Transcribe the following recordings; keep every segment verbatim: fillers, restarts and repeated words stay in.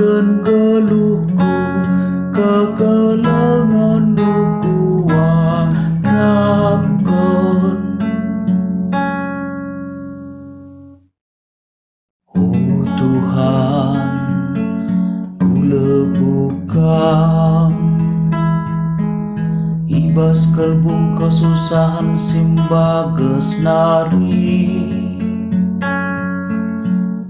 Geluhku, kekelengenku kuarapken. O Tuhan, kulebuh Kam. I bas kelbung kesusahen si mbages nari,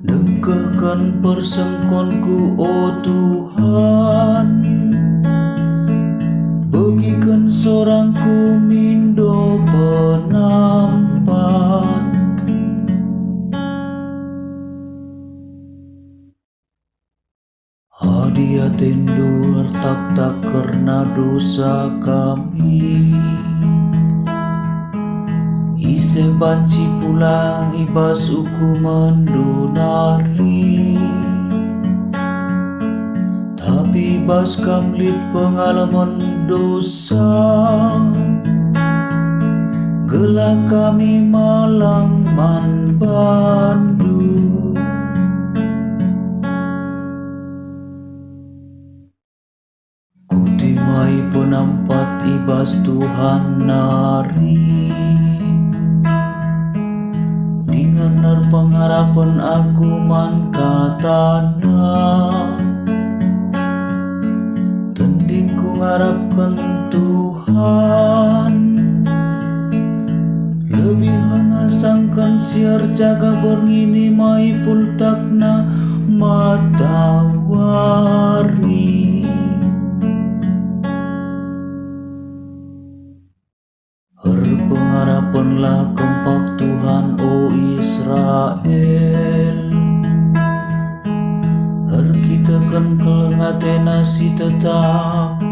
dengkehken persengkonku, o Tuhan. Begiken sorangku mindo penampat. Adi atendu ertaktak kerna dosa kami, ise banci pulang i bas ukumenndu nari. Tapi bas Kam lit pengalemen dosa, gelah kami malang man bandu. Kutimai penampat i bas Tuhan nari, dingen erpengarapen aku man kataNa. Tendingku ngarapken Tuhan, lebihen asangken si erjaga berngi nimai pultakna matawari. Erpengarapenlah kempak Tuhan, o Israel, erkiteken keleng ateNa si tetap,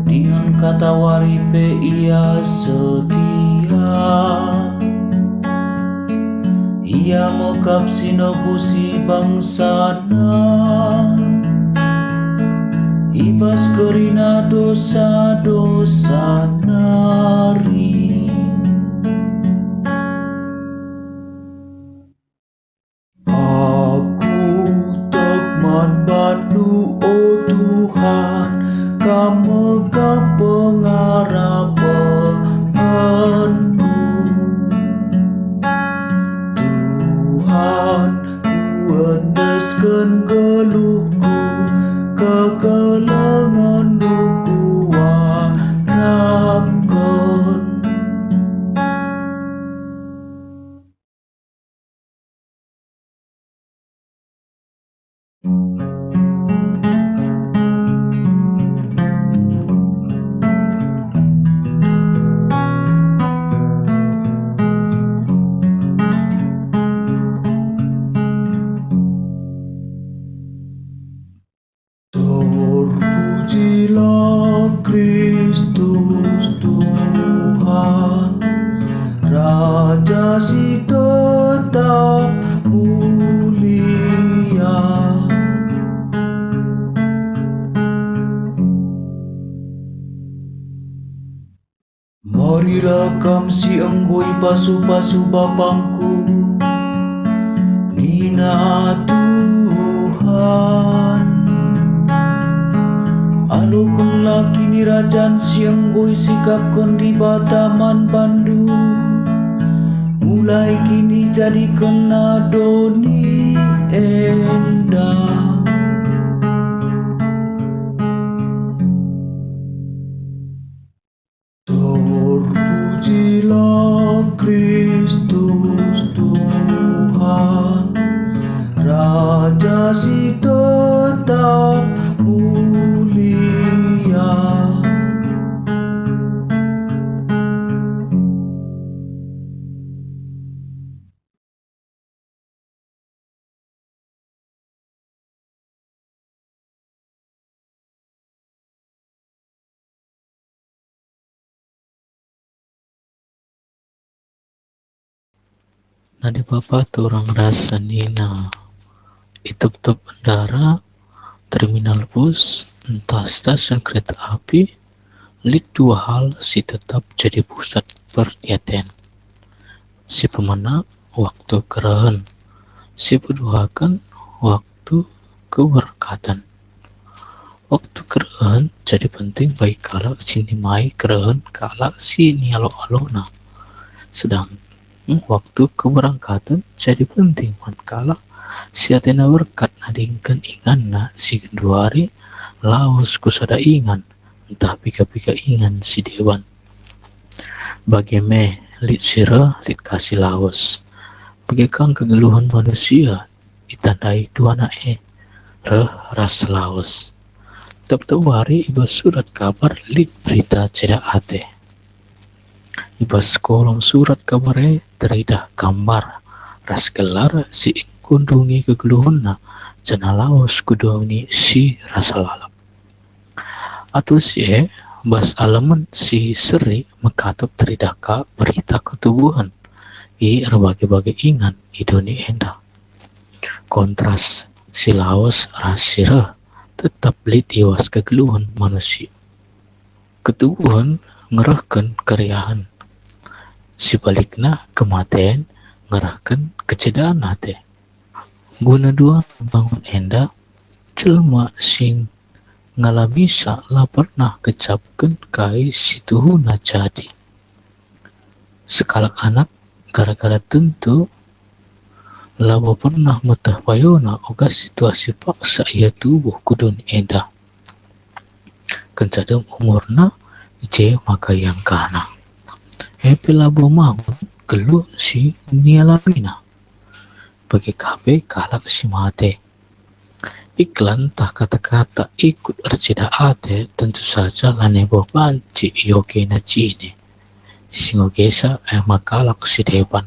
dingen katawari pe Ia setia. Ia me kap si nebusi bangsaNa i bas kerina dosa-dosa nari. Aku tek man bandu, o Tuhan, Kam me kap pengarapenku. Tuhan, kuendesken geluhku, kekelengenNdu kuarapken. Terpujilah Kristus Tuhan, Raja si tetap mulia. Marilah kam si enggo ipasu-pasu bapangku, nina Tuhan. Alokenlah kinirajan si enggo isikapken Dibata man bandu, mulai kini jadikenna doni enda. Terpujilah Kristus Tuhan, Raja si tetap mulia. Nadi bapa turang rasa nina, i tep-tep ndara, terminal bus, ntah stasiun kereta api, lit dua hal si tetap jadi pusat perdiaten. Si pemena, waktu kerehen. Si peduaken, waktu keberkaten. Waktu kerehen jadi penting bagi kalak si nimai kerehen kalak si nialo-alona. Sedang waktu keberangkaten jadi penting man kalak si atena berkat nadingken inganna si genduari lawes ku sada ingan ntah piga-piga ingan si deban. Bage me, lit si reh, lit ka si lawes. Bage ka kegeluhen manusia itandai duana e, reh ras lawes. Tep-tep wari i bas surat kabar lit berita ceda ate. I bas kolom surat kabar e teridah gambar ras gelar si enggo ndungi kegeluhenna, janah lawes ku doni si rasa lalap. Atur si e, bas alemen si seri mekatep teridah ka berita ketubuhen i erbage-bage ingan i doni enda. Kontras si lawes ras si reh tetap lit i bas kegeluhen manusia. Ketubuhen ngerehken keriahen. Sibalikna, kematen ngerehken kecedan ate. Guna dua bangun enda, jelma si ngalamisa la pernah kecapken kai si tuhuna jadi. Sekalak anak gara-gara tentu labo pernah meteh payona uga situasi paksa ia tubuh ku doni enda. Kenca dem umurna, i je maka iangkana. E pe labo mangun geluh si nialamina. Bage ka pe kalak si mate. Iklan ntah kata-kata ikut erceda ate tentu saja lanai boh banci iogena jine si ngogesa e me kalak si deban.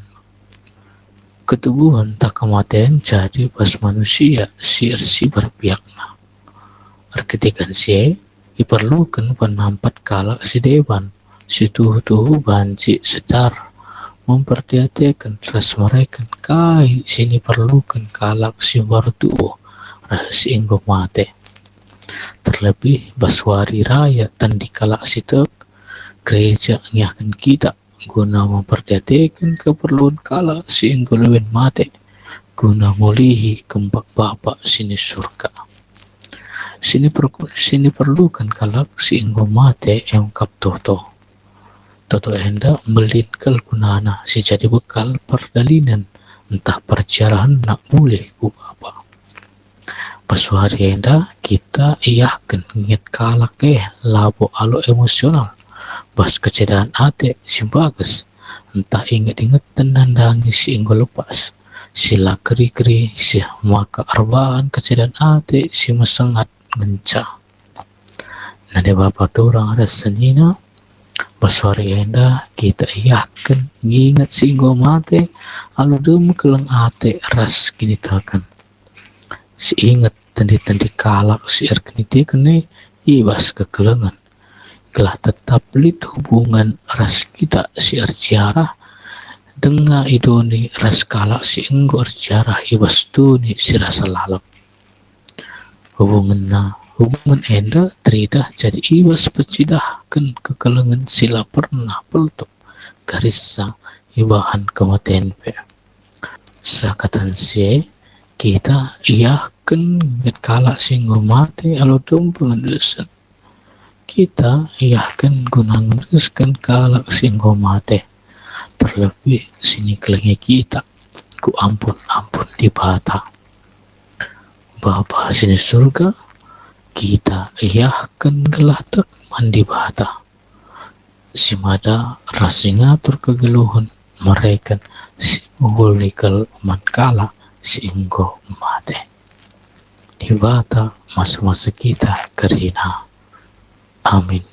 Ketubuhen ntah kematen jadi bas manusia si ersibar biakna. Erkiteken si e, iperluken penampat kalak si deban, si tuhu-tuhu banci sedar, memperdiateken ras mereken kai si niperluken kalak si mbaru tubuh ras si enggo mate. Terlebih bas wari raya Tendi Kalak si Tek, gereja ngiahken kita guna memperdiateken keperlun kalak si enggo leben mate, guna mulihi kempak Bapa si ni Surga. Si niperku-, si niperluken kalak si enggo mate e kap toto. Toto enda mbelin kal gunana si jadi bekal perdalinen ntah perciarahenna mulih ku Bapa. Bas wari enda kita iahken nget kalak e labo alu emosional, bas kecedan ate si mbages, ntah inget-ingeten nandangi si enggo lepas, si la keri-keri, si maka erbahan kecedan ate si mesengat ngenca. Nande bapa turang ras senina, bas wari enda kita iahken nginget si enggo mate alu dem keleng ate ras kiniteken. Si inget tendi-tendi kalak si erkiniteken e i bas kekelengen, gelah tetap lit hubungen ras kita si erziarah, denga i doni ras kalak si enggo erziarah i bas doni si rasa lalap. Hubungenna, hubungen enda teridah jadi i bas pecidahken kekelengen si la pernah peltep, garissa ibahan kematen pe. Sakaten si e, kita iahken nget kalak si enggo mate alu dem pengendesen. Kita iahken guna ngendesken kalak si enggo mate, terlebih si nikelengi kita ku ampun-ampun Dibata. Bapa si ni Surga, kita iahken gelah tek man Dibata, si mada ras si ngatur kegeluhen mereken si mehuli kal man kalak si enggo mate. Dibata masa-masa kita kerina. Amin.